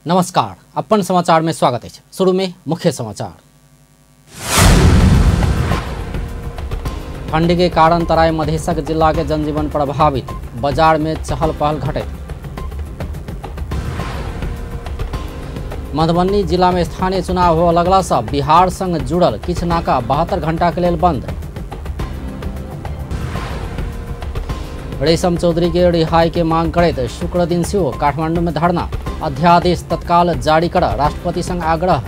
नमस्कार, अपन समाचार में स्वागत है। शुरू में मुख्य समाचार। ठंडी के कारण तराई मधेशक जिला के जनजीवन प्रभावित, बाजार में चहल पहल घटे। मधुबनी जिला में स्थानीय चुनाव होने लगला से बिहार संग जुड़ल किछ नाका 72 घंटा के लेल बंद। रेशम चौधरी के रिहाई के मांग करैत शुक्र दिन सेहो काठमांडू में धरना, अध्यादेश तत्काल जारी कर राष्ट्रपति संग आग्रह।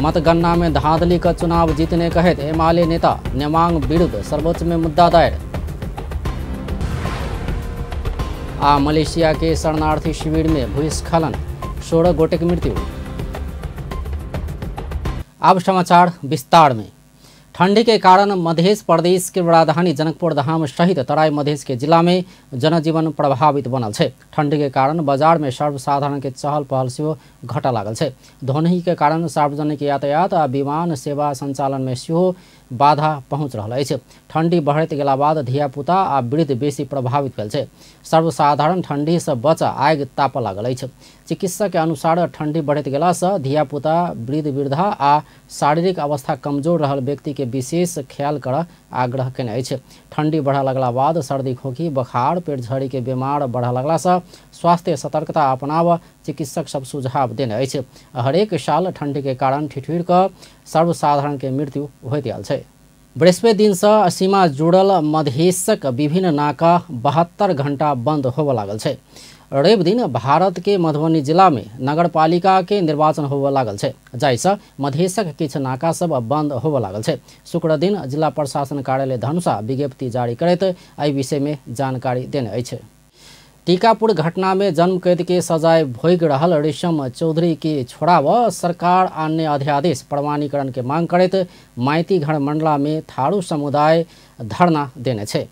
मतगणना में धांधली का चुनाव जीतने कहत एमाले नेता नेमांग विरुद्ध सर्वोच्च में मुद्दा दायर। आ मलेशिया के शरणार्थी शिविर में भूस्खलन, 16 गोटे की मृत्यु। अब समाचार विस्तार में। ठंडी के कारण मध्य प्रदेश के राजधानी जनकपुर धाम सहित तराई मधेश के जिला में जनजीवन प्रभावित बनल छै। ठंडी के कारण बाजार में सर्वसाधारण के चहल पहल सेहो घटऽ लागल छै। ध्वनि के कारण सार्वजनिक यातायात आ विमान सेवा संचालन में सेहो बाधा पहुँच रहल अछि। ठंडी बढ़ैत गेला बाद धियापुता आ वृद्ध बेसी प्रभावित भेल छै। सर्वसाधारण ठंडी से बच आगि तापऽ लागल अछि। चिकित्सक के अनुसार ठंडी बढ़ैत गेला से धियापुता, वृद्ध वृद्धा आ शारीरिक अवस्था कमजोर रहल व्यक्ति के विशेष ख्याल कर आग्रह केने अछि। ठंडी बढ़ऽ लगला बाद सर्दी, खोखी, बुखार, पेट झड़ी के बीमार बढ़ऽ लगला से स्वास्थ्य सतर्कता अपनाव चिकित्सक सब सुझाव देने अछि। हरेक साल ठंडी के कारण ठिठुर कऽ सर्वसाधारण के मृत्यु होइत आयल छै। बृहस्पति दिन से सीमा जुड़ल मधेशक विभिन्न नाका 72 घंटा बंद होबऽ लागल छै। रवि दिन भारत के मधुबनी जिला में नगरपालिका के निर्वाचन होबऽ लागल छै, जाहिसँ मधेशक किछु नाका सब बंद होबऽ लागल छै। शुक्र दिन जिला प्रशासन कार्यालय धनुषा विज्ञप्ति जारी करैत एहि विषय में जानकारी देने अछि। टीकापुर घटना में जन्म कैद के सजाय भोगि रहल रेशम चौधरी के छोड़ाव सरकार अन्य अध्यादेश प्रमाणीकरण के मांग करैत माइती घर मंडला में थारू समुदाय धरना देने छै।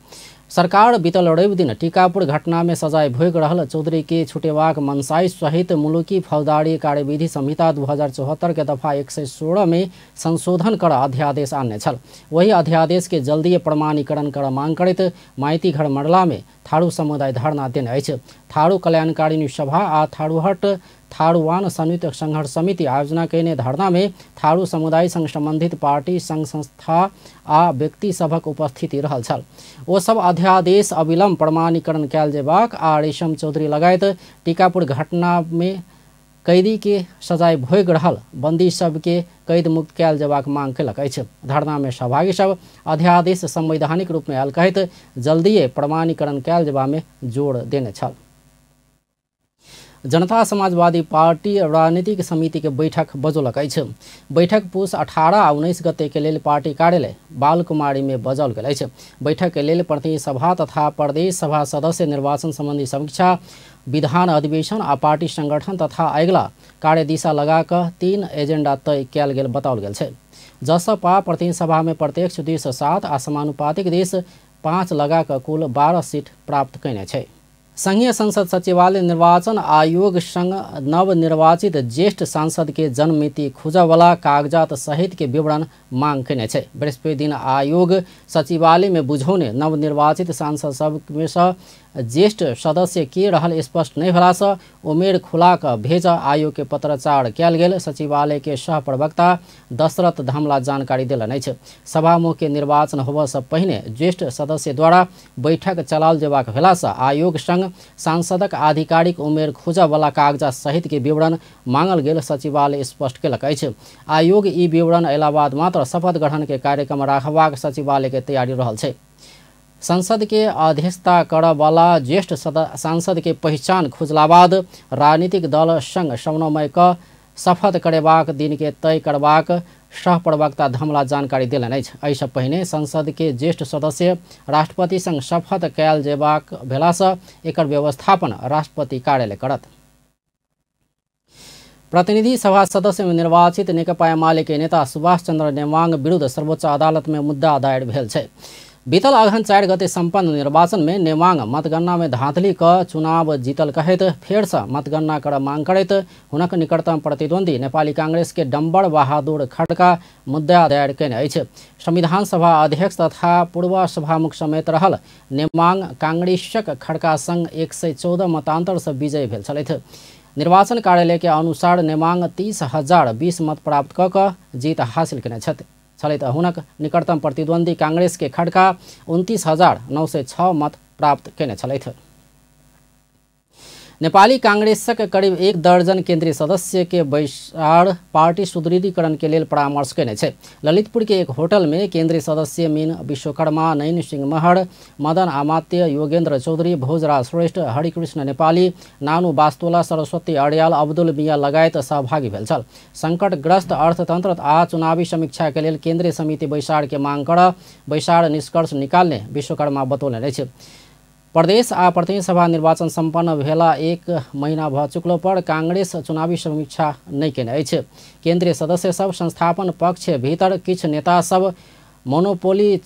सरकार बीतल रवि दिन टीकापुर घटना में सजाय भोगि रहल चौधरी के छुटेबाक मनसाई सहित मुलुकी फौजदारी कार्यविधि संहिता 2074 के दफा 116 में संशोधन कर अध्यादेश आनने छल। वही अध्यादेश के जल्दी प्रमाणीकरण कर मांग करैत माइती घर मंडला में थारू समुदाय धरना देने अछि। थारू कल्याणकारिणी सभा आ थारूहट थारूवान संयुक्त संघर्ष समिति आयोजना कयने धरना में थारू समुदाय संग संबंधित पार्टी, संघ संस्था आ व्यक्ति सभक उपस्थिति रहल छल। ओ सब अध्यादेश अविलंब प्रमाणीकरण कयल जेबाक आ रेशम चौधरी लगायत टीकापुर घटना में कैदी के सजाय भोगि रहल बंदी सबके कैद मुक्त कयल जेबाक मांग कयलक अछि। धरना में सहभागी सब अध्यादेश संवैधानिक रूप में आयल कहैत जल्दिए प्रमाणीकरण कयल जेबा में जोर देने छल। जनता समाजवादी पार्टी राजनीतिक समिति के बैठक बजौलक अछि। बैठक पुस 18 आ 19 गते के लेल पार्टी कार्यालय बालकुमारी में बजौल गेल अछि। बैठक के लेल प्रतिनिधि सभा तथा प्रदेश सभा सदस्य निर्वाचन संबंधी समीक्षा, विधान अधिवेशन आ पार्टी संगठन तथा अगिला कार्यदिशा लगा कऽ 3 एजेंडा तय कयल गेल बताओल गेल छै। जसपा प्रतिनिधि सभा में प्रत्यक्ष 207 आ समानुपातिक देश 5 लगा कऽ कुल 12 सीट प्राप्त कयने छै। संघीय संसद सचिवालय निर्वाचन आयोग संग नवनिर्वाचित ज्येष्ठ सांसद के जन्ममिति खोजऽवला कागजात सहित के विवरण मांग कयने छै। बृहस्पति दिन आयोग सचिवालय में बुझौने नवनिर्वाचित सांसद सब में से ज्येष्ठ सदस्य के रहल स्पष्ट नहीं भेला से उमेर खुला कऽ भेज आयोग के पत्राचार कयल गेल सचिवालय के सह प्रवक्ता दशरथ धमला जानकारी देलनि अछि। सभामुख के निर्वाचन होबऽ से पहिने ज्येष्ठ सदस्य द्वारा बैठक चलाओल जेबाक भेला से आयोग संग सांसदक आधिकारिक उमेर खोजऽवला कागजात सहित के विवरण मांगल गेल सचिवालय स्पष्ट केलक अछि। आयोग ई विवरण अयला बाद मात्र शपथ ग्रहण के कार्यक्रम राखबाक सचिवालय के तैयारी रहल छै। संसद के अध्यक्षता करऽवला ज्येष्ठ सांसद के पहचान खोजला बाद राजनीतिक दल संग समन्वय कऽ शपथ करेबाक दिन के तय करबाक सह प्रवक्ता धमला जानकारी देलनि अछि। एहिसँ पहिने संसद के ज्येष्ठ सदस्य राष्ट्रपति संग शपथ कयल जेबाक भेलासँ एकर व्यवस्थापन राष्ट्रपति कार्यालय करत। प्रतिनिधि सभा सदस्य में निर्वाचित नेकपा एमाले के नेता सुभाष चंद्र नेमांग विरुद्ध सर्वोच्च अदालत में मुद्दा दायर भेल छै। बीतल अगहन 4 गते सम्पन्न निर्वाचन में नेवांग मतगणना में धाँधली क चुनाव जीतल कहैत फेर से मतगणना कर मांग करैत हुनक निकटतम प्रतिद्वंदी नेपाली कांग्रेस के डम्बर बहादुर खड्का मुद्दा दायर कयने अछि। संविधान सभा अध्यक्ष तथा पूर्व सभामुख समेत रहल नेवांग कांग्रेसक खड्का संग 114 मतान्तर से विजयी भेल छलथि। निर्वाचन कार्यालय के अनुसार नेवांग 30,020 मत प्राप्त क जीत हासिल कयने छथि छलैत। हुनक निकटतम प्रतिद्वंदी कांग्रेस के खड्का 29,906 मत प्राप्त कयने छलथि। नेपाली कांग्रेसक करीब 1 दर्जन केंद्रीय सदस्य के बैसार पार्टी सुदृढ़ीकरण के लेल परामर्श कयने छै। ललितपुर के एक होटल में केंद्रीय सदस्य मीन विश्वकर्मा, नयन सिंह महर, मदन आमात्य, योगेंद्र चौधरी, भोजराज श्रेष्ठ, हरिकृष्ण नेपाली, नानु बास्तोला, सरस्वती अर्याल, अब्दुल मिया लगायत सहभागी भेल छल। संकटग्रस्त अर्थतंत्र आ चुनावी समीक्षा के लेल केंद्रीय समिति बैसार के मांग कर बैसार निष्कर्ष निकालने विश्वकर्मा बतौलनि अछि। प्रदेश आ प्रतिनिधि सभा निर्वाचन सम्पन्न भेला 1 महीना भ चुकलो पर कांग्रेस चुनावी समीक्षा नहि केने अछि। केंद्रीय सदस्य सब संस्थापन पक्ष भीतर किछु नेता सब मोनोपोली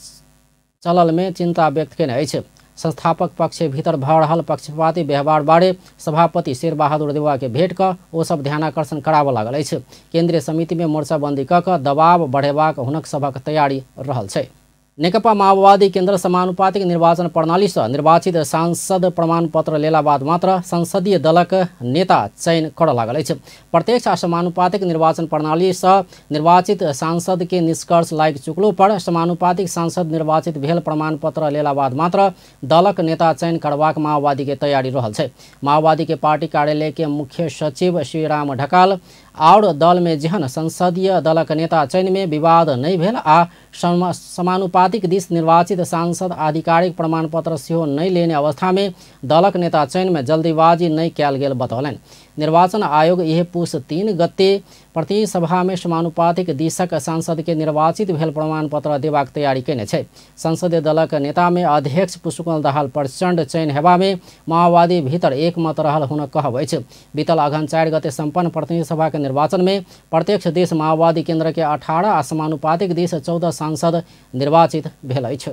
चलल में चिंता व्यक्त केने अछि। संस्थापक पक्ष भीतर भ रहल पक्षपाती व्यवहार बारे सभापति शेरबहादुर देउवा के भेंट क ओ सब ध्यानाकर्षण कराबऽ लागल अछि। केंद्रीय समिति में मोर्चाबंदी क दबाव बढ़ेबाक हुनक सभक तैयारी रहल छै। नेकपा माओवादी केन्द्र समानुपातिक निर्वाचन प्रणाली से निर्वाचित सांसद प्रमाणपत्र लेला बाद मात्र संसदीय दलक नेता चयन करऽ लागल अछि। प्रत्यक्ष आ समानुपातिक निर्वाचन प्रणाली से निर्वाचित सांसद के निष्कर्ष लागि चुकलो पर समानुपातिक सांसद निर्वाचित भेल प्रमाणपत्र लेला बाद मात्र दलक नेता चयन करबाक माओवादी के तैयारी रहल छै। माओवादी के पार्टी कार्यालय के मुख्य सचिव श्रीराम ढकाल और दल में जेहन संसदीय दलक नेता चयन में विवाद नहीं भेल आ समानुपातिक दिस निर्वाचित सांसद आधिकारिक प्रमाणपत्र सेहो नहीं लेने अवस्था में दलक नेता चयन में जल्दीबाजी नहीं कयल गेल बतौलनि। निर्वाचन आयोग यह पुस 3 गते प्रतिनिधि सभा में समानुपातिक दिसक सांसद के निर्वाचित भेल प्रमाणपत्र देबाक तैयारी कयने छै। संसदीय दलक नेता में अध्यक्ष पुष्पकमल दाहाल प्रचण्ड चयन हेबा में माओवादी भीतर एकमत रहल हुनक कहब अछि। बीतल अगहन 4 गते सम्पन्न प्रतिनिधि सभा के निर्वाचन में प्रत्यक्ष देश माओवादी केंद्र के 18 आ समानुपातिक देश 14 सांसद निर्वाचित भेल अछि।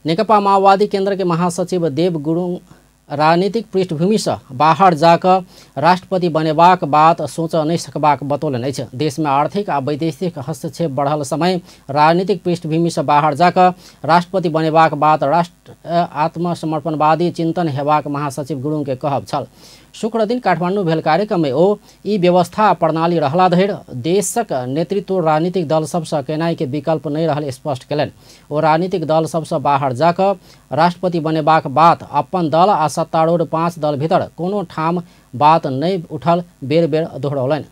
नेकपा माओवादी केंद्र के महासचिव देव गुरुङ राजनीतिक पृष्ठभूमि से बाहर जाकर राष्ट्रपति बनेबाक बात सोच नहीं सकबाक बतौलनि अछि। देश में आर्थिक आ वैदेशिक हस्तक्षेप बढ़ल समय राजनीतिक पृष्ठभूमि से बाहर जाकर राष्ट्रपति बनेबाक बात राष्ट्र आत्मसमर्पणवादी चिंतन हेबाक महासचिव गुरुङ के कहब छल। शुक्र दिन काठमाडौँ भेल कार्यक्रम में ओ ई व्यवस्था प्रणाली रहला धरि देशक नेतृत्व राजनीतिक दल सबसँ केनाइ के विकल्प नहीं रहल स्पष्ट केलनि। ओ राजनीतिक दल सबसँ बाहर जाकऽ राष्ट्रपति बनेबाक बात अपन दल आ सत्तारूढ़ 5 दल भीतर कोनो ठाम बात नहीं उठल बेर बेर दोहरौलनि।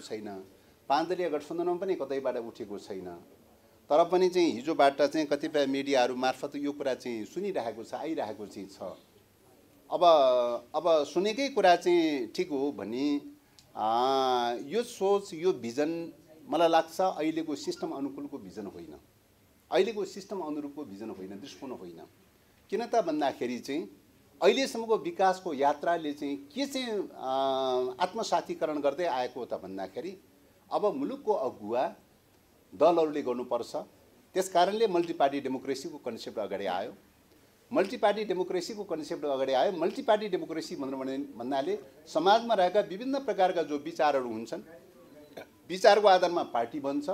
छैन, 5 दलीय गठबन्धनमा पनि कतैबाट उठेको छैन, तर पनि चाहिँ हिजोबाट चाहिँ कतिपय मिडियाहरू मार्फत यो कुरा चाहिँ सुनिरहेको छ, आइरहेको चाहिँ छ। अब अब सुनेकै कुरा चाहिँ ठिक हो भने यो सोच, यो भिजन मलाई लाग्छ अहिलेको सिस्टम अनुकूलको भिजन होइन, अहिलेको सिस्टम अनुरूपको भिजन होइन, दृष्टिकोण होइन। किन त भन्दाखेरि चाहिँ अहिलेसम्मको विकासको यात्राले चाहिँ के चाहिँ आत्मसातीकरण गर्दै आएको हो त भन्दाखेरि अब मुलुकको अगुवा दलहरूले गर्नुपर्छ। त्यसकारणले मल्टिपार्टी डेमोक्रेसीको कन्सेप्ट अगाडि आयो। मल्टिपार्टी डेमोक्रेसीको कन्सेप्ट अगाडि आयो। मल्टिपार्टी डेमोक्रेसी भन्नाले समाजमा रहेका विभिन्न प्रकारका जो विचारहरू हुन्छन्, विचारको आधारमा पार्टी बन्छ।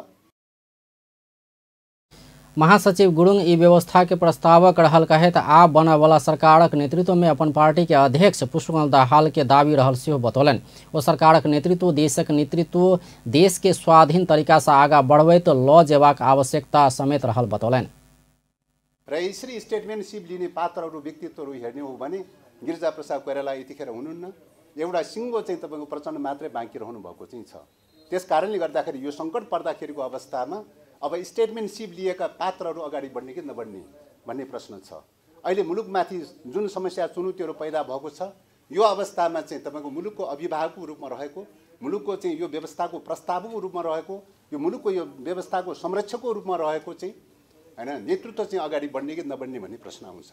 महासचिव गुरुङ ई व्यवस्था के प्रस्तावक रहल कहैत आ बनयवला सरकारक नेतृत्व में अपन पार्टी के अध्यक्ष पुष्पकमल दाहाल के दावी रहल सेहो बतौलनि। ओ सरकारक नेतृत्व देशक नेतृत्व देश के स्वाधीन तरीका से आगा बढ़बैत ल जेबाक आवश्यकता समेत रहल बतौलनि। र यसरी स्टेटमेन्टसिप लिने पात्रहरू, व्यक्तित्वहरू हेर्ने हो भने गिरिजा प्रसाद कोइराला यतिखेर हुनुहुन्न, एउटा सिङ्गो चाहिँ तपाईँको प्रचण्ड मात्रै बाँकी रहनु भएको चाहिँ छ। त्यस कारणले गर्दाखेरि यो सङ्कट पर्दाखेरिको अवस्थामा अब स्टेटमेन्टसिप लिएका पात्रहरू अगाडि बढ्ने कि नबढ्ने भन्ने प्रश्न छ। अहिले मुलुकमाथि जुन समस्या चुनौतीहरू पैदा भएको छ, यो अवस्थामा चाहिँ तपाईँको मुलुकको अभिभावकको रूपमा रहेको, मुलुकको चाहिँ यो व्यवस्थाको प्रस्तावकको रूपमा रहेको, यो मुलुकको यो व्यवस्थाको संरक्षकको रूपमा रहेको चाहिँ हैन नेतृत्व चाहिँ अगाडि बढ्ने कि नबढ्ने भन्ने प्रश्न आउँछ।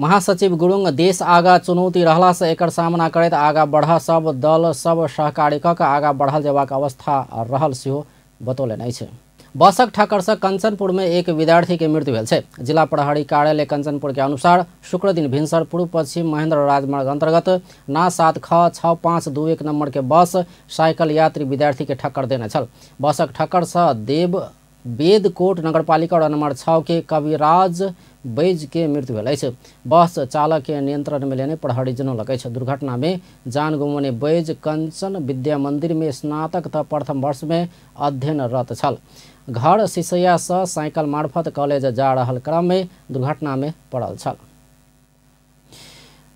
महासचिव गुरुङ देश आगा चुनौती रहला से एकर सामना करैत आगा बढ़ सब दल सब सहकारी क आगा बढ़ल जेबाक अवस्था रहल सेहो बतौलनि अछि। बसक ठक्कर से कंचनपुर में एक विद्यार्थी के मृत्यु भेल छै। जिला प्रहरी कार्यालय कंचनपुर के अनुसार शुक्र दिन भिनसर पूर्व पश्चिम महेंद्र राजमार्ग अंतर्गत ना 7 ख 6 5 2 1 नंबर के बस साइकिल यात्री विद्यार्थी के ठक्कर देने छल। बसक ठक्कर से देव वेदकोट नगरपालिका वार्ड नंबर 6 के कविराज बैज के मृत्यु भेल अछि। बस चालक के नियंत्रण में लेने प्रहरी जनौलक अछि। दुर्घटना में जान गुमाउने बैज कंचन विद्या मंदिर में स्नातक तथा प्रथम वर्ष में अध्ययनरत छल। घर सिसैया से साइकिल मार्फत कॉलेज जा रहल क्रम में दुर्घटना में पड़ल छल।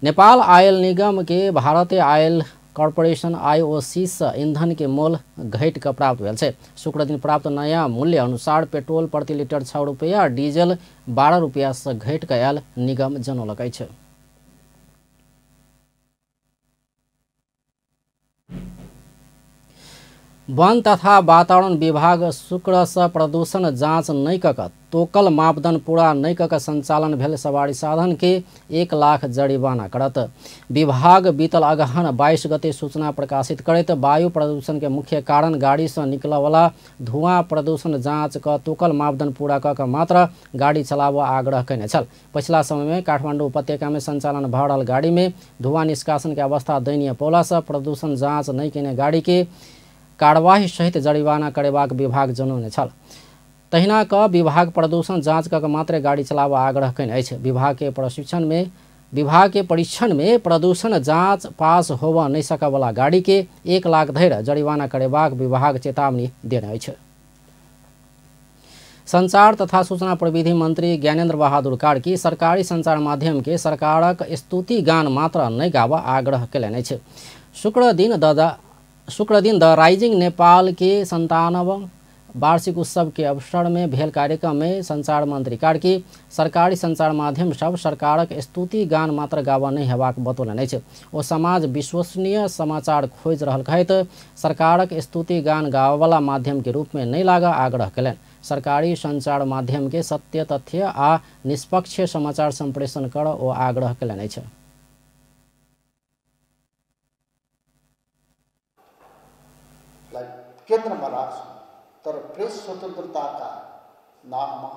नेपाल आयल निगम के भारतीय आयल कॉर्पोरेशन आईओसी से ईंधन के मोल घटि कऽ प्राप्त भेल छै। शुक्र दिन प्राप्त नया मूल्य अनुसार पेट्रोल प्रति लीटर 6 रुपया, डीजल 12 रुपया से घटि कऽ आयल निगम जनौलक अछि। वन तथा वातावरण विभाग शुक्र से प्रदूषण जांच नहि कऽ कऽ तोकल मापदंड पूरा नहि कऽ कऽ संचालन भेल सवारी साधन के 1 लाख जरिमाना करत। विभाग बीतल अगहन 22 गते सूचना प्रकाशित करैत वायु प्रदूषण के मुख्य कारण गाड़ी से निकलवला धुआं प्रदूषण जांच कऽ तोकल मापदंड पूरा कऽ कऽ मात्र गाड़ी चलाबऽ आग्रह कयने छल। पछिला समय में काठमांडू उपत्यका में संचालन भऽ रहल गाड़ी में धुआं निष्कासन के अवस्था दयनीय पौला से प्रदूषण जांच नहि कयने गाड़ी के कार्यवाही सहित जरिमाना करेबाक विभाग जनौने छल। तहिना क विभाग प्रदूषण जांच क मात्र गाड़ी चलाबऽ आग्रह कयने अछि। विभाग के परीक्षण में प्रदूषण जांच पास होबऽ नहि सकयवला गाड़ी के 1 लाख धरि जरिमाना करेबाक विभाग चेतावनी देने अछि। संचार तथा सूचना प्रविधि मंत्री ज्ञानेन्द्र बहादुर कार्की सरकारी संचार माध्यम के सरकारक स्तुति गान मात्र नहि गाबऽ आग्रह कयलनि अछि। शुक्र दिन द राइजिंग नेपाल के 97वां वार्षिक उत्सव के अवसर में भेल कार्यक्रम में संचार मंत्री कार्की सरकारी संचार माध्यम सब सरकारक स्तुति गान मात्र गाबऽ नहि हेबाक बतौलनि अछि। ओ समाज विश्वसनीय समाचार खोजि रहल कहैत सरकारक स्तुति गान गाबऽवला माध्यम के रूप में नहि लागऽ आग्रह कयलनि। सरकारी संचार माध्यम के सत्य तथ्य आ निष्पक्ष समाचार संप्रेषण करऽ ओ आग्रह कयलनि अछि। केन्द्रमा राख्छौँ, तर प्रेस स्वतन्त्रताका नाममा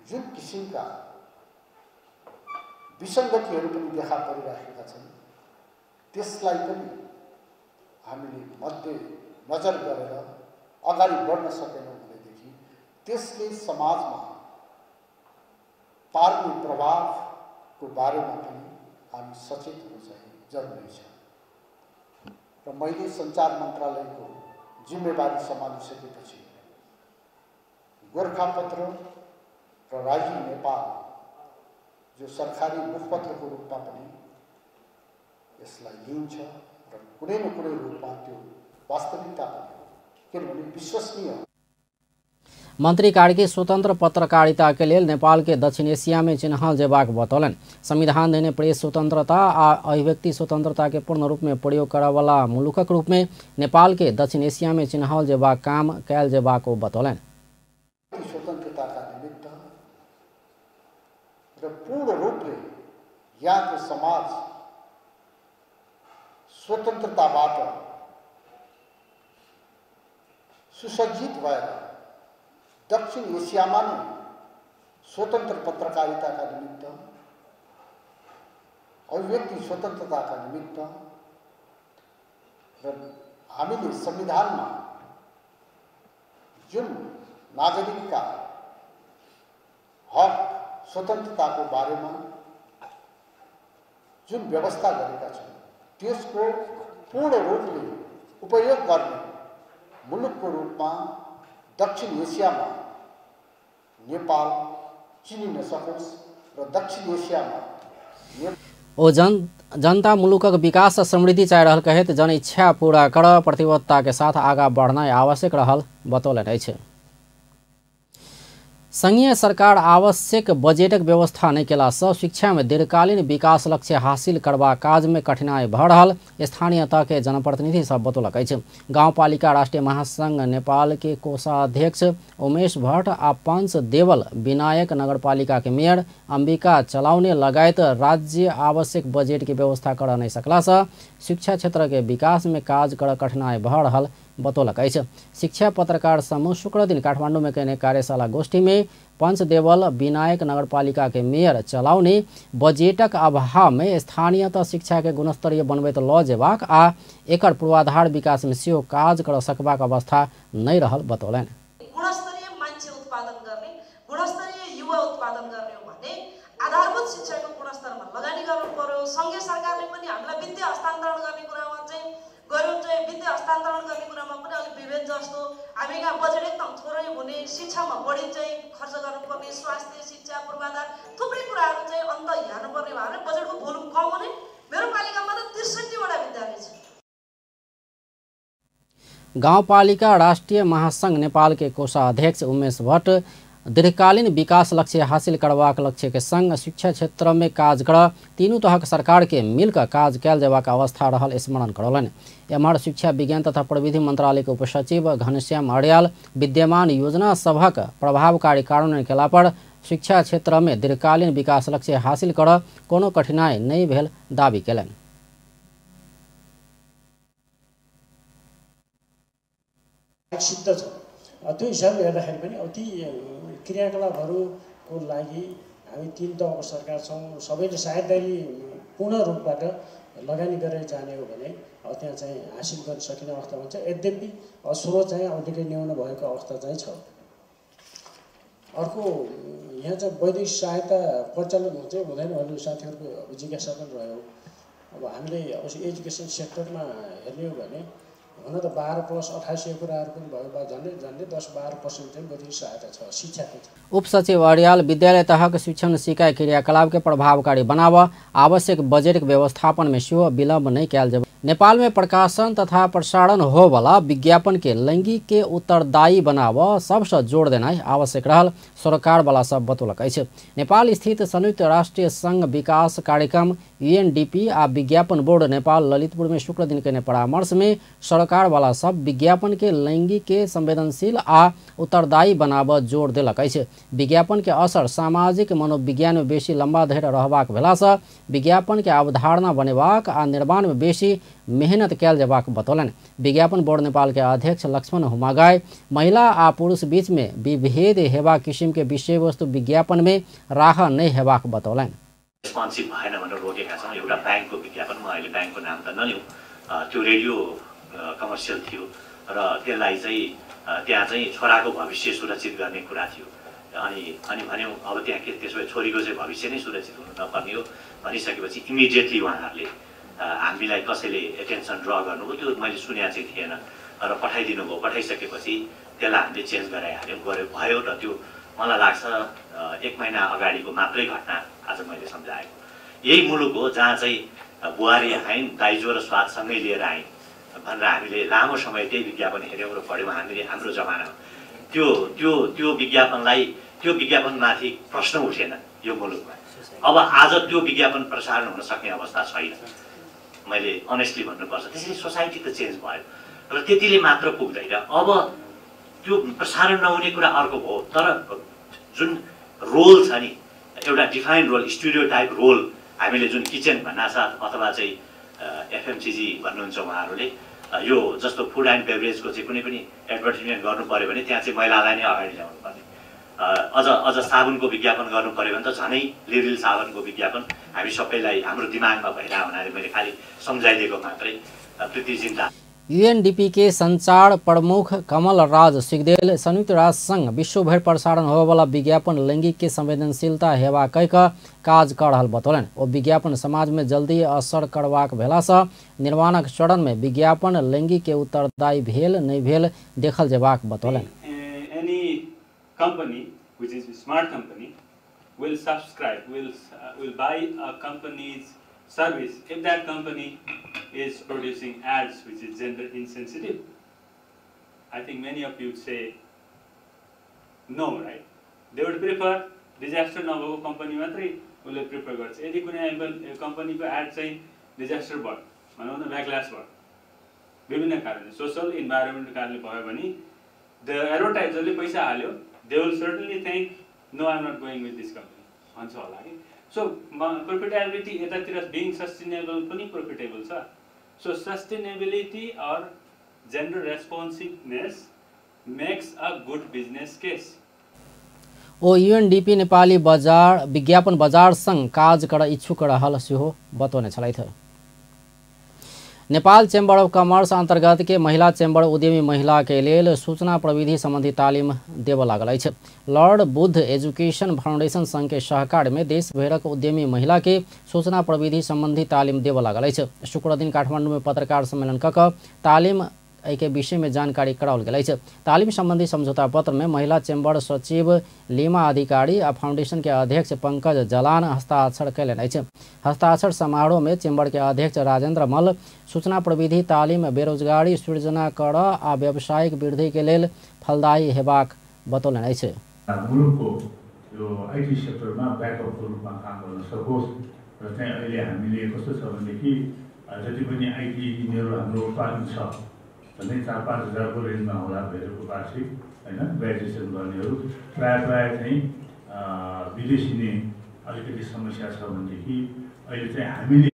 जुन किसिमका विसङ्गतिहरू पनि देखा परिराखेका छन् त्यसलाई पनि हामीले मध्य नजर गरेर अगाडि बढ्न सकेनौँ भनेदेखि त्यसले समाजमा पार्ने प्रभावको बारेमा पनि हामी सचेत हुनु चाहिँ जरुरी छ। र मैले सञ्चार मन्त्रालयको जिम्मेवारी सम्हालिसकेपछि गोरखापत्र र राइजिङ नेपाल जो सरकारी मुखपत्रको रूपमा पनि यसलाई लिइन्छ र कुनै न कुनै रूपमा त्यो वास्तविकता पनि हो, किनभने विश्वसनीय। मंत्री कार्की स्वतंत्र पत्रकारिता के लेल नेपाल के दक्षिण एशिया में चिन्हल जेबाक बतौलनि। संविधान देने प्रेस स्वतंत्रता आ अभिव्यक्ति स्वतंत्रता के पूर्ण रूप में प्रयोग करऽवला मुलुकक रूप में नेपाल के दक्षिण एशिया में चिन्हल जेबाक काम कयल जेबाक ओ बतौलनि। स्वतंत्रताका निमित्त र पूर्ण रूपले यहाँको समाज स्वतन्त्रताबाट सुसज्जित भएर दक्षिण एसियामा नै स्वतन्त्र पत्रकारिताका निमित्त, अभिव्यक्ति स्वतन्त्रताका निमित्त र हामीले संविधानमा जुन नागरिकका हक स्वतन्त्रताको बारेमा जुन व्यवस्था गरेका छौँ त्यसको पूर्ण रूपले उपयोग गर्ने मुलुकको रूपमा दक्षिण एसियामा नेपाल चिनिन सकोस् र दक्षिण एसियामा ओ जनता मुलुकक विकास आ समृद्धि चाहि रहल कहैत जन इच्छा पूरा कर प्रतिबद्धता के साथ आगा बढ़नाइ आवश्यक रहल बतौलनि अछि। संघीय सरकार आवश्यक बजेटक व्यवस्था नहि केलासँ शिक्षा में दीर्घकालीन विकास लक्ष्य हासिल करबाक काज में कठिनाई भऽ रहल स्थानीय तह के जनप्रतिनिधि सब बतौलक अछि। गाउँपालिका राष्ट्रिय महासंघ नेपाल के कोषाध्यक्ष उमेश भट्ट आ पंच देवल विनायक नगरपालिका के मेयर अंबिका चलाउने लगायत राज्य आवश्यक बजेट के व्यवस्था कर नहि सकलासँ शिक्षा क्षेत्र के विकास में काज कर कठिनाई भऽ रहल बतौलक अछि। शिक्षा पत्रकार समूह शुक्रदिन काठमाडौँ में कयने कार्यशाला गोष्ठी में पंचदेवल विनायक नगरपालिका के मेयर चलाउने बजेटक अभाव में स्थानीय तह शिक्षा के गुणस्तरीय बनबैत लऽ जेबाक आ एकर पूर्वाधार विकास में सेहो काज कर सकबाक अवस्था नहि रहल बतौलनि। गुणस्तरीय मान्छे उत्पादन गर्ने, गुणस्तरीय युवा उत्पादन गर्ने हो भने आधारभूत शिक्षाको गुणस्तरमा लगानी गर्नु पर्यो। संघीय सरकारले पनि हामीलाई वित्तीय हस्तान्तरण गर्ने कुरामा चाहिँ गऱ्यौँ चाहिँ वित्तीय हस्तान्तरण गर्ने कुरामा पनि अलिक विभेद जस्तो हामी कहाँ बजेट एकदम थोरै हुने, शिक्षामा बढी चाहिँ खर्च गर्नुपर्ने, स्वास्थ्य शिक्षा पूर्वाधार थुप्रै कुराहरू चाहिँ अन्त हेर्नुपर्ने भयो भने बजेटको भोल्युम कम हुने। मेरो पालिकामा त 63वटा विद्यालय छ। गाउँपालिका राष्ट्रिय महासंघ नेपाल के कोषाध्यक्ष उमेश भट्ट दीर्घकालीन विकास लक्ष्य हासिल करबाक लक्ष्य के संग शिक्षा क्षेत्र में काज कर तीनू तहक सरकार के मिलकर काज कयल जेबाक अवस्था रहल स्मरण करौलनि। एम्हर शिक्षा विज्ञान तथा प्रविधि मंत्रालय के उपसचिव घनश्याम अर्याल विद्यमान योजना सभक प्रभावकारी कार्यान्वयन केला पर शिक्षा क्षेत्र में दीर्घकालीन विकास लक्ष्य हासिल कर कोनो कठिनाई नहि भेल दावी केलनि। सिद्ध छ त्यो हिसाबले हेर्दाखेरि पनि अब ती क्रियाकलापहरूको लागि हामी तीन तहको सरकार छौँ, सबैले साझेदारी पूर्ण रूपबाट लगानी गरेर जाने हो भने अब त्यहाँ चाहिँ हासिल गर्न सकिने अवस्था हुन्छ। यद्यपि स्रोत चाहिँ अब निकै न्यून भएको अवस्था चाहिँ छ। अर्को यहाँ चाहिँ वैदेशिक सहायता परिचालन हुन्छ हुँदैन भन्ने साथीहरूको जिज्ञासा पनि रह्यो। अब हामीले अब एजुकेसन सेक्टरमा हेर्ने हो भने हुन त 12+88 कुराहरू पनि भयो बा झन्डै झन्डै 10-12% चाहिँ वैदेशिक सहायता छ शिक्षाको। उपसचिव अर्याल विद्यालय तहक शिक्षण सिकाइ क्रियाकलाप के प्रभावकारी बनाव आवश्यक बजेट व्यवस्थापन में सेहो विलम्ब नहि कयल जेबै। नेपाल में प्रकाशन तथा प्रसारण होवला विज्ञापन के लैंगिक के उत्तरदायी बनाव सबसँ जोड़ देनाइ आवश्यक रहल सरकारवाला सब बतौलक अछि। नेपाल स्थित संयुक्त राष्ट्रीय संघ विकास कार्यक्रम यूएनडीपी आ विज्ञापन बोर्ड नेपाल ललितपुर में शुक्रदिन केने परामर्श में सरकारवाला सब विज्ञापन के लैंगिक के संवेदनशील आ उत्तरदायी बनाव जोड़ देलक अछि। विज्ञापन के असर सामाजिक मनोविज्ञान में बेसी लम्बा धरि रहबाक भेलासँ विज्ञापन के अवधारणा बनेबाक आ निर्माण में बेसी मेहनत कयल जेबाक बतौलनि। विज्ञापन बोर्ड नेपाल के अध्यक्ष लक्ष्मण हुमागाई महिला आ पुरुष बीच में विभेद हेबाक किसिम के विषय वस्तु विज्ञापन में राह नहि हेबाक बतौलनि। रेस्पोन्सिभ भएन भनेर रोकेका छौँ। एउटा ब्याङ्कको विज्ञापन, म अहिले ब्याङ्कको नाम त नलिउँ, त्यो रेडियो कमर्सियल थियो र त्यसलाई चाहिँ त्यहाँ चाहिँ छोराको भविष्य सुरक्षित गर्ने कुरा थियो। अनि अनि भन्यौँ अब त्यहाँ के त्यसो भए छोरीको चाहिँ भविष्य नै सुरक्षित हुनु नपर्ने हो भनिसकेपछि इमिडिएटली उहाँहरूले हामीलाई कसैले एटेन्सन ड्र गर्नुभयो, त्यो मैले सुनेको चाहिँ थिएन र पठाइदिनु भयो। पठाइसकेपछि त्यसलाई हामीले चेन्ज गराइहाल्यौँ, गऱ्यो भयो। र त्यो मलाई लाग्छ एक महिना अगाडिको मात्रै घटना आज मैले सम्झाएको। यही मुलुक हो जहाँ चाहिँ बुहारी आइन्, दाइजो र स्वादसँगै लिएर आइन् भनेर हामीले लामो समय त्यही विज्ञापन हेऱ्यौँ र पढ्यौँ। हामीले हाम्रो जमानामा त्यो त्यो त्यो विज्ञापनलाई, त्यो विज्ञापनमाथि प्रश्न उठेन यो मुलुकमा। अब आज त्यो विज्ञापन प्रसारण हुन सक्ने अवस्था छैन, मैले अनेस्टली भन्नुपर्छ। त्यसरी सोसाइटी त चेन्ज भयो र त्यतिले मात्र पुग्दैन। अब त्यो प्रसारण नहुने कुरा अर्को हो, तर जुन रोल छ नि, एउटा defined role, studio type role, हामीले जुन किचन भन्नासाथ अथवा चाहिँ एफएमसिजी भन्नुहुन्छ उहाँहरूले, यो जस्तो फुड एन्ड बेभरेजको चाहिँ कुनै पनि एडभर्टिजमेन्ट गर्नु पऱ्यो भने त्यहाँ चाहिँ महिलालाई नै अगाडि ल्याउनु पर्ने। अझ अझ साबुनको विज्ञापन गर्नु पऱ्यो भने त झनै लिरिल साबुनको विज्ञापन हामी सबैलाई हाम्रो दिमागमा भइरहेको हुनाले मैले खालि सम्झाइदिएको मात्रै। प्रीति जिन्ता। यूएनडीपी के संचार प्रमुख कमल राज सिगदेल संयुक्त राष्ट्र संघ विश्वभरि प्रसारण होवला विज्ञापन लैंगिक के संवेदनशीलता हेबा कहि कऽ काज कर रहल बतौलनि। ओ विज्ञापन समाज में जल्दी असर करबाक भेलासँ निर्माणक चरण में विज्ञापन लैंगिक के उत्तरदायी भेल नहि भेल देखल जेबाक बतौलनि। Any company which is a smart company will subscribe, will buy a company's service if that company is producing ads which is gender insensitive. I think many of you would say no, right? They would prefer disaster नभएको company मात्रै उसले prefer गर्छ। यदि कुनै कम्पनीको Ed चाहिँ disaster भयो, भनौँ न ब्याकल्यास भयो, विभिन्न कारणले, सोसल इन्भाइरोमेन्टको कारणले भयो भने the एडभर्टाइजरले पैसा हाल्यो, they will certainly think no I am not going with this company भन्छ होला कि। सो प्रोफिटेबिलिटी यतातिर बिङ सस्टेनेबल पनि प्रोफिटेबल छ। So sustainability or gender responsiveness makes a good business case. O UNDP Nepali बजार विज्ञापन बजार संग काज कर इच्छुक रहल सेहो बतौने छलथि। नेपाल चेम्बर अफ कॉमर्स अंतर्गत के महिला चेम्बर उद्यमी महिला के लेल सूचना प्रविधि संबंधी तालिम देबऽ लागल अछि। लॉर्ड बुद्ध एजुकेशन फाउंडेशन संघ के सहकार में देश भरक उद्यमी महिला के सूचना प्रविधि संबंधी तालिम देबऽ लागल अछि। शुक्र दिन काठमांडू में पत्रकार सम्मेलन क कऽ तालिम के विषय में जानकारी कराओल गेल अछि। तालिम संबंधी समझौता पत्र में महिला चेम्बर सचिव लीमा अधिकारी आ फाउंडेशन के अध्यक्ष पंकज जलान हस्ताक्षर कयलनि अछि। हस्ताक्षर समारोह में चेम्बर के अध्यक्ष राजेंद्र मल्ल सूचना प्रविधि तालिम बेरोजगारी सृजना कर आ व्यावसायिक वृद्धि के लेल फलदायी हेबाक बतौलनि अछि। मुलुकको यो IT सेक्टरमा ब्याकअपको रूपमा काम गर्न सकोस् र चाहिँ अहिले हामीले कस्तो छ भनेदेखि जति पनि IT इन्जिनियरहरू हाम्रो उत्पादन छ झन्डै 4-5 हजारको रेन्जमा होला भेरको वार्षिक हैन, ग्रेजुएसन गर्नेहरू प्राय प्राय चाहिँ विदेशी नै अलिकति समस्या छ भनेदेखि अहिले चाहिँ हामीले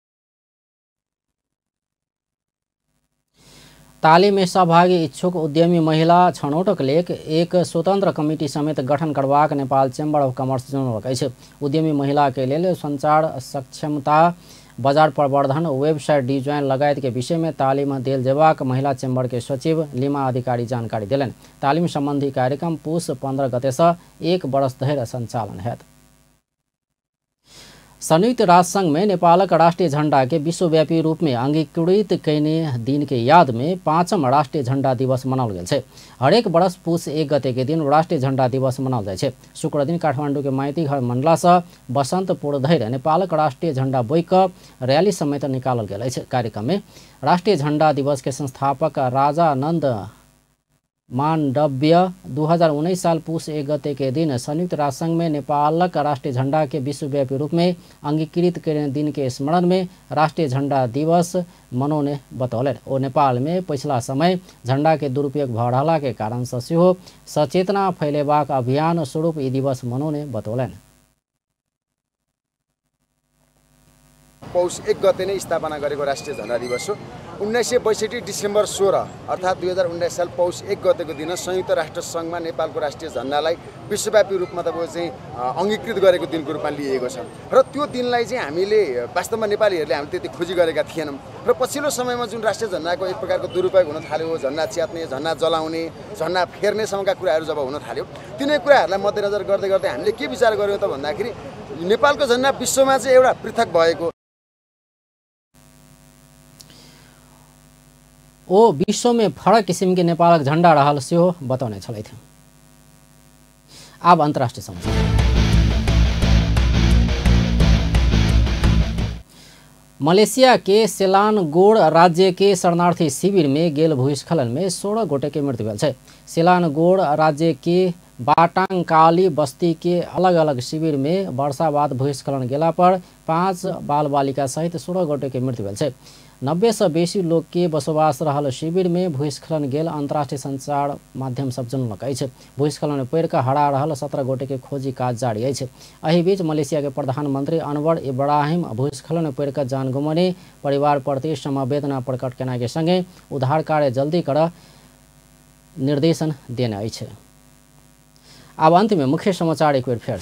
तालिम में सहभागी इच्छुक उद्यमी महिला छनौटक लेख एक स्वतंत्र कमिटी समेत गठन करबाक नेपाल चेम्बर अफ कॉमर्स जनौलक अछि। उद्यमी महिला के लेल संचार सक्षमता, बजार प्रवर्धन, वेबसाइट डिजाइन लगायत के विषय में तालिम देल जेबाक महिला चेम्बर के सचिव लीमा अधिकारी जानकारी देलनि। तालिम संबंधी कार्यक्रम पुस 15 गते से 1 वर्ष धरि संचालन हैत। संयुक्त राष्ट्र संघ में नेपालक राष्ट्रीय झंडा के विश्वव्यापी रूप में अंगीकृत कयने दिन के याद में 5म राष्ट्रीय झंडा दिवस मनाओल गेल छै। हरेक वर्ष पुस 1 गते के दिन राष्ट्रीय झंडा दिवस मनाओल जाइ छै। शुक्र दिन काठमांडू के माइती घर मंडला से बसंतपुर धरि नेपालक राष्ट्रीय झंडा बोकि कऽ रैली समेत निकालल गेल अछि। कार्यक्रम में राष्ट्रीय झंडा दिवस के संस्थापक राजा नंद मांडव्य 2019 साल पुस 1 गते के दिन संयुक्त राष्ट्र संघ में नेपालक राष्ट्रीय झंडा के विश्वव्यापी रूप में अंगीकृत करने दिन के स्मरण में राष्ट्रीय झंडा दिवस मनौने बतौलनि। ओ नेपाल में पछिला समय झंडा के दुरुपयोग भऽ रहला के कारण से सेहो सचेतना फैलेबाक अभियान स्वरूप ई दिवस मनौने बतौलनि। पौष 1 गते नै स्थापना गरेको राष्ट्रिय झण्डा दिवस हो। 1962 डिसेम्बर 16 अर्थात् 2019 साल पौष 1 गतेको दिन संयुक्त राष्ट्र सङ्घमा नेपालको राष्ट्रिय झण्डालाई विश्वव्यापी रूपमा तपाईँको चाहिँ अङ्गीकृत गरेको दिनको रूपमा लिएको छ र त्यो दिनलाई चाहिँ हामीले वास्तवमा नेपालीहरूले हामीले त्यति खोजी गरेका थिएनौँ र पछिल्लो समयमा जुन राष्ट्रिय झण्डाको एक प्रकारको दुरुपयोग हुन थाल्यो, झण्डा च्यात्ने, झण्डा जलाउने, झण्डा फेर्नेसम्मका कुराहरू जब हुन थाल्यो, तिनै कुराहरूलाई मध्यनजर गर्दै गर्दै हामीले के विचार गऱ्यौँ त भन्दाखेरि नेपालको झण्डा विश्वमा चाहिँ एउटा पृथक भएको ओ विश्व में फरक किसिम के नेपालक झंडा रहल सेहो बतौने छलथि। आब अंतर्राष्ट्रीय समाचार। मलेशिया के सेलानगोर राज्य के शरणार्थी शिविर में गेल भूस्खलन में 16 गोटे के मृत्यु भेल छै। सेलानगोर राज्य के बाटांगकाली बस्ती के अलग अलग शिविर में वर्षा बाद भूस्खलन गेला पर 5 बाल बालिका सहित 16 गोटे के मृत्यु भेल छै। 90 से बेसी लोग के बसोबास रहल शिविर में भूस्खलन गेल अंतर्राष्ट्रीय संचार माध्यम सब जनौलक अछि। भूस्खलन में पड़ि कऽ हरा रहल 17 गोटे के खोजी काज जारी अछि। एहि बीच मलेशिया के प्रधानमंत्री अनवर इब्राहिम भूस्खलन में पड़ि कऽ जान गुमने परिवार प्रति समवेदना प्रकट केना के संगे उद्धार कार्य जल्दी कर निर्देशन देने अछि। आब अंत में मुख्य समाचार एक बेर फेर।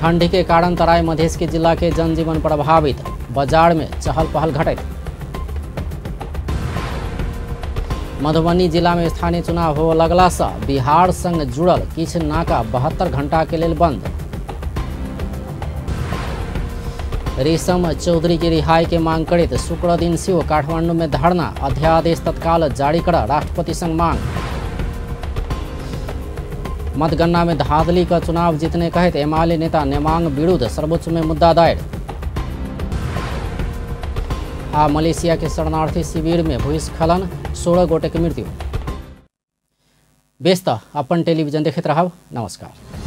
ठंडी के कारण तराई मधेश के जिला के जनजीवन प्रभावित, बाजार में चहल पहल घटित। मधुबनी जिला में स्थानीय चुनाव हो लगला से बिहार संग जुड़ल किछु नाका 72 घंटा के लेल बंद। रेशम चौधरी के रिहाई के मांग करैत शुक्र दिन सेहो काठमांडू में धरना, अध्यादेश तत्काल जारी कर राष्ट्रपति संग मांग। मतगणना में धांधली का चुनाव जीतने कहत एमाले नेता नेमांग विरुद्ध सर्वोच्च में मुद्दा दायर। आ मलेशिया के शरणार्थी शिविर में भूस्खलन, 16 गोटे के मृत्यु। बेस त अपन टेलीविजन देखैत रहब। नमस्कार।